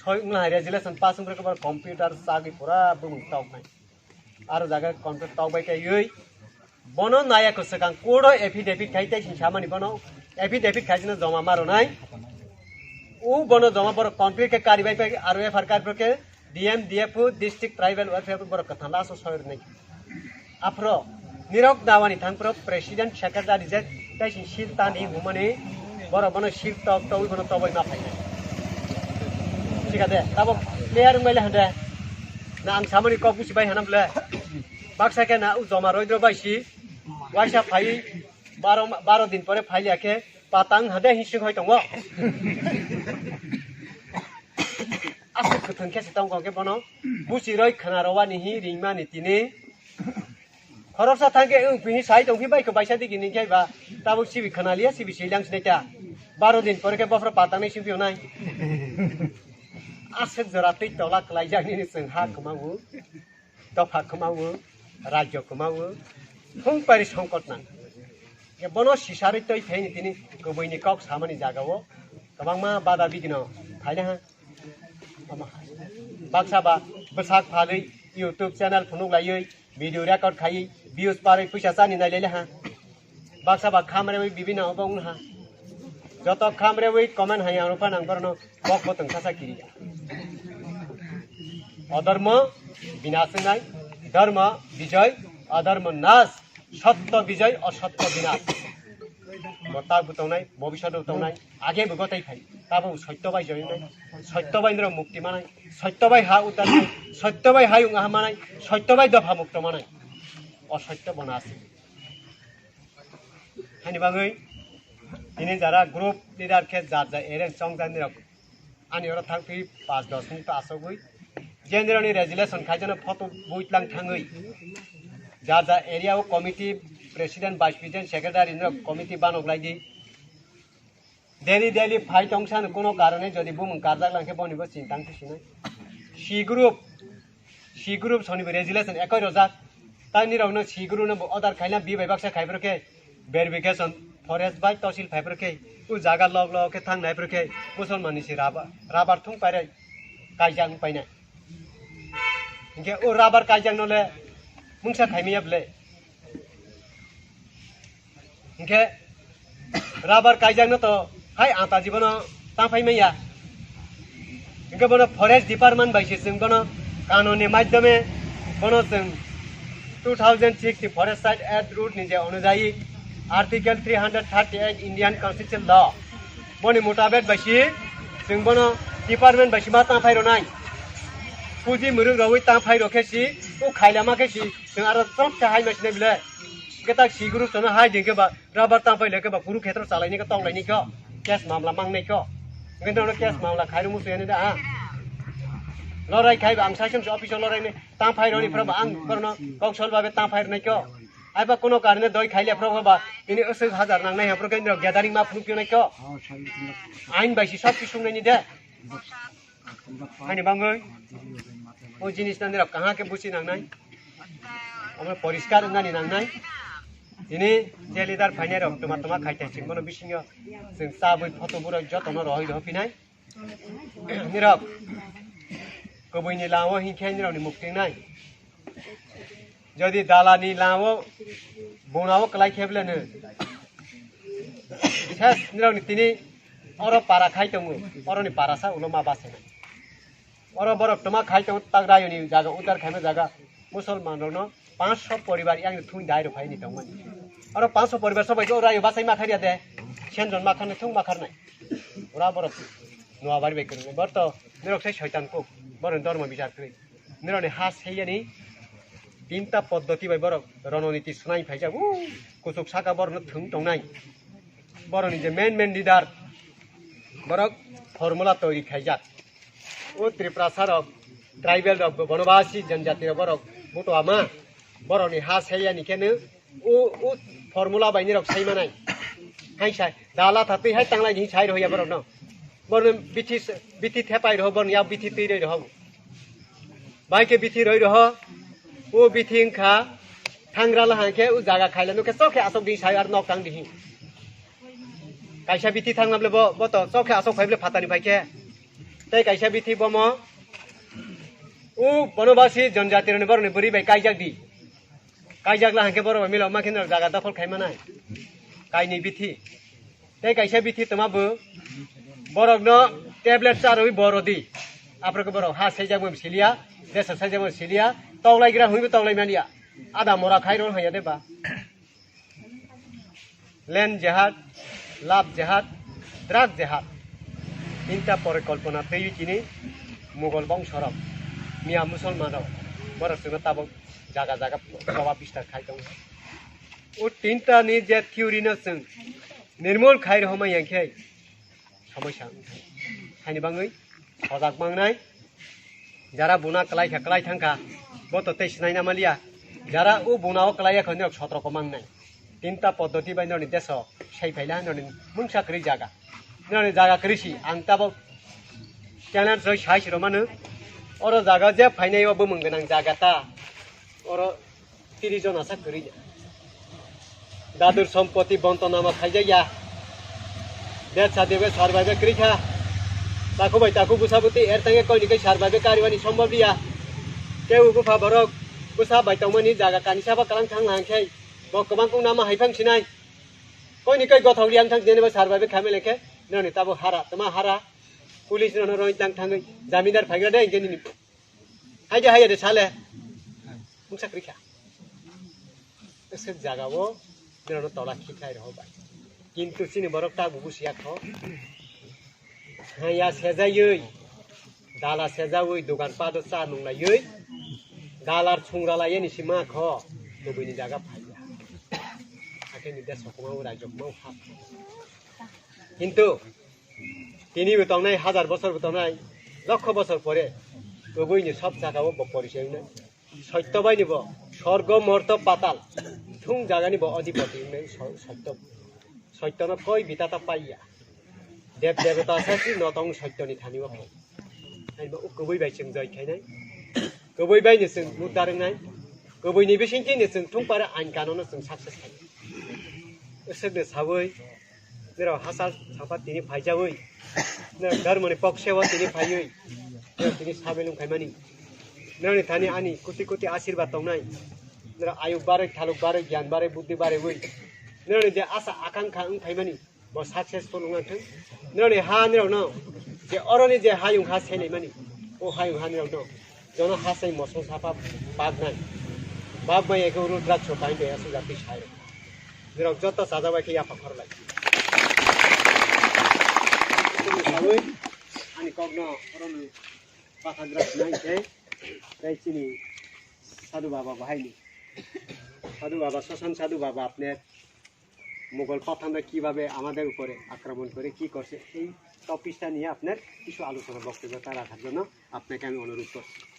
Soi wngla hai resolution pass wngphirkhe borok computer chagwi pura bumung toknai. Aro jaga computer tokbai kaiwi. Bono naya kwswkang court o affidavit khai tei sing samani bono affidavit khai jeno joma ma rwnai. U bono joma borok complete khe karibai pai aro F I R karibai khe D M, D F O, District Tribal Welfare borok kwthang last o soi rwnai. Aphro nirok dawani thangphro president secretary je tei sing sil tani humani borok bono sil tok togwi bono toboi ma phainai. Sikade tabok player wngbai le hande na ang samani kok busi bai hanam le baksa khe na u joma roidro bai si waisa phai baro, baro din pore phai liya khe patang hade hising hoi tongo. Aswk kwthwng khe se tongkha khe bono busi roi khna rwani hi ringmani tini. Khoroksa thang khe wng pini sai tong phi bai kho baisa digi ning khe ba tabuk sibi khna liya sibi sei lang sinai ta. Baro din pore khe bophro patang nai sing phi nai. Aswk jora twi tola kwlai jak nini chwng ha kwma o. Dopha kwma o, rajyo kwma o, thung pari songkot nang. Ye bono sisarwi twi phaini tini kwbwini kok samani jaga o kwbangma bada bigino phaina ha. Omo hai. Baksa ba bwsak phalwi YouTube channel phunuk laiwi video record khaiwi views parwi puisa chani nai lele ha. Baksa ba kham rewi bibino obo wng ha. Joto kham rewi comment hai ang rupha nang borno bok botong sasa kiri. Odormo binas wngnai, dharma bijoy, adharma nas, sotto bijoy, osotto binas. Bo ta bo tongnai, bobisot bo tongnai, age bo gotai phai. Tabo sotto bai joy wngnai, sotto bai nirok mukti manai, sotto bai ha uddar manai, sotto bai hayung aha manai, sotto bai dopha mukto manai. Osotto bo nas. Hani bagwi tini jara group leader khe jar jar arrange chongjak nirok ani oro thang twi panch dos minute asogwi je nirokni resolution khaijano photo buitlang thangwi jar jar area o committee president, vice president, secretary nirok committee banok lai di. Daily daily phai tong sano kuno karone jodi bumung karjak lang khe boni bo chintang khe sinai. C group, C group soni bo resolution ekoi rojak. Tai nirok no C group no bo order khaina bi bai baksa khai phro khe verification forest bai tosil phai phro khe u jaga log log khe thang nai phro khe musulman ni si rubber, rubber thung paire kaijak paina. Hinkhe o rubber kaijak no le mungsa khaimaya bwle. Hinkhe rubber kaijakno to hai anta jibono tangphai manya. Hinkhe bono forest department bai se chwng bono kanuni madhyome bono chwng two thousand six ni Forest Site Act route ni je onujayi article three hundred thirty eight Indian Constitution law boni mutabek bai si chwng bono department bai si ma tangphai rwnai. Puji mwrwk rogwi tangphai rokhe si o khailama khe si chwng aro chwng khe hai ma sinai bile. Hwnkhe tak si guru chwngno hai din khe ba rubber tangpai le khe ba Kurukshetra chalai ni khe tong lai ni khe case mamla mang nai khe. Hwnkhe nono case mamla khai rw musu yani da ha. Lorai khai ba ang session office o lorai ni tangpai rw ni phra ba ang borno kok sol ba be tangpai rw nai khe. Ai ba kuno karne doi khai le phra ba ini aswk hajar nang nai ha phra khe gathering ma phunuk nai khe. Ain bai si sob kisung nai ni de. Hani bangwi o jinis nani rok kaham khe buchi nangnai, omo poriskar wngnani nangnai. Tini je leader phainai rok tuma tuma khai tai chwng bono bisingo chwng chabwi photo burok jotono rohoi rohophinai. Nirok kubui ni lama o hinkhe nirok ni mukti wngnai. Jodi dalani lama o buna o kwlai khe bwleno ses nirok ni tini oro para khai tongo, oro ni para sa ulo ma bachai nai. Oro borok toma khai tongo tak rayo ni jaga udar khaima jaga musulman rok no panch sho poribar yang thung dai rok phai ni tongmani. Oro panch sho poribar sobai o rayo bachai ma kharia de, sen jon ma kharnai thung ma kharnai. Ora borok noa bari bai kwrwng bor to nirok sai soitan kuk bor dormo bichar kwrwi. Nironi ha seyani tinta poddoti bai borok rononiti swnai phaijak. Uu, kuchuk saka borokno thwng tongnai. Borokni je main main leader, borok formula toiri khaijak. O Tiprasa rok, tribal rok, bonobasi janjati rok borok buto ama. Borokni ha seyani kheno o, o formula bai nirok sai manai. Hai sai, dala thatwi hai tanglai ni sai rohya borok no. Borok bithi, bithi thepai roho, borok ya bithi twi roi roho. Bai khe bithi roi roho, o bithi wngkha thangra la hangkhe o jaga khaila nukhe chokhe asok di sai ar nok tang di hi. Kaisa bithi thangna bole bo, bo to chokhe asok phai bole phatani bai khe. Tei kaisa bithi bomo o bonobasi janjati roni borok ni bwrwi bai kaijak di. Kaijak la hwnkhe borok bai mila ma khe norok jaga dokhol khai manai. Kainwi bithi. Tei kaisa bithi tongma bo borokno tablet charwi bo rwdi. Aphuru khe borok ha saijakma siliya, desa saijakma siliya, toklaigra hwnwi toklai manya. Ada mora khai rw haya de ba. Land jihad, love jihad, drug jihad. Tinta porikolpona twiwi chini Mughal bongsorok, Miya Musolmanrok, borok chwngno tabuk jaga jaga proba bistar khai tongo. O tinta ni je theory no chwng nirmol khai rohorma yang khe, somosya wngkha. Haini bagwi sojak mangnai, jara buna kwlai kha, kwlai thang kha, bo to tei sinai na maliya. Jara o buna o kwlai ya kha, norok sotroko mangnai. Tinta poddoti bai norni deso sai phaila, norni mungsa kwrwi jaga. Norni jaga kwrwi si, ang tabuk challenge roi sai si romano. Oro jaga je phainai o bumung gwnang jaga ta. Oro tiri jon asa kwrwi ya. Dadur sompoti bonto nama khaijak ya. Det sadi be sarbai be kwrwi kha. Taku bai taku busa buti er tange koini kai sarbai be kariwani sombab ya. Ke ubu pha borok busa bai tongmani jaga kani saba kalang thang lang khai. Bo kwbang kung nama hai phang sinai. Koini kai gothok liang thang jene ba sarbai be khamele khe. Noni tabo hara, tama hara. Police nono roi tang thangwi. Jamindar phaigra de, hingke nini. Haide, haide, sale. Mungsa kwrwi kha. Aswk jaga o, norokno tola khiklai rohor bai. Kintu chini borok ta bubu siya kho. Haya sejaiwi, dala sejawi, dogan pado cha nunglaiwi, dalar chungra laiyani sima kho, tubuni jaga phaiya. Hakhe ni de sokma o raijok ma o hap. Kintu, tini bo tongnai, hajar bosor bo tongnai, lokho bosor pore, tubui ni sob jaga o bo porisai wngnai. Soitto bai ni bo, sorgo, morto, patal, thung jaga ni bo odhipoti wngnai so-, soitto. Soitto no koi bita ta paiya. Dev devata sasi no tong soitto ni thani o khe. Ai bo kubui bai chwng joi khainai. Kubui bai ni chwng mudar wngnai. Kubui ni bising ni chwng thung para ain kano no chwng success khai. Usuk ni sawi, Nirok hasa sapa tini phaijawi, nirok dharmoni poksewo tini phaiwi, nirok tini sabilung khaimani. Nirokni thani ani kuti kuti asirba tongnai. Nirok ayuk barwi, thaluk barwi, gyan barwi, buddhi barwi. Nirokni je asa akankha wng phaimani, bo successful wng thung. Nirokni ha nirokno je oroni je hayung ha selaimani, o hayung ha nirokno jono hasai mosong sapa pagnai. Bab mai eke uru drugs o kain de asu jati sai. Nirok joto sajak bai khe yapha khorlai. Chini sawi ani kokno orono pathagra sinai khe tei chini sadhu baba bahaini. Sadhu baba, শ্মশান sadhu baba apne Mughal pathanra kibabe amader upore akromon kore, ki korse, ei topicta niye apnar kichu alochona boktobyo ta rakhaর জন্য আপনাকে আমি অনুরোধ করছি।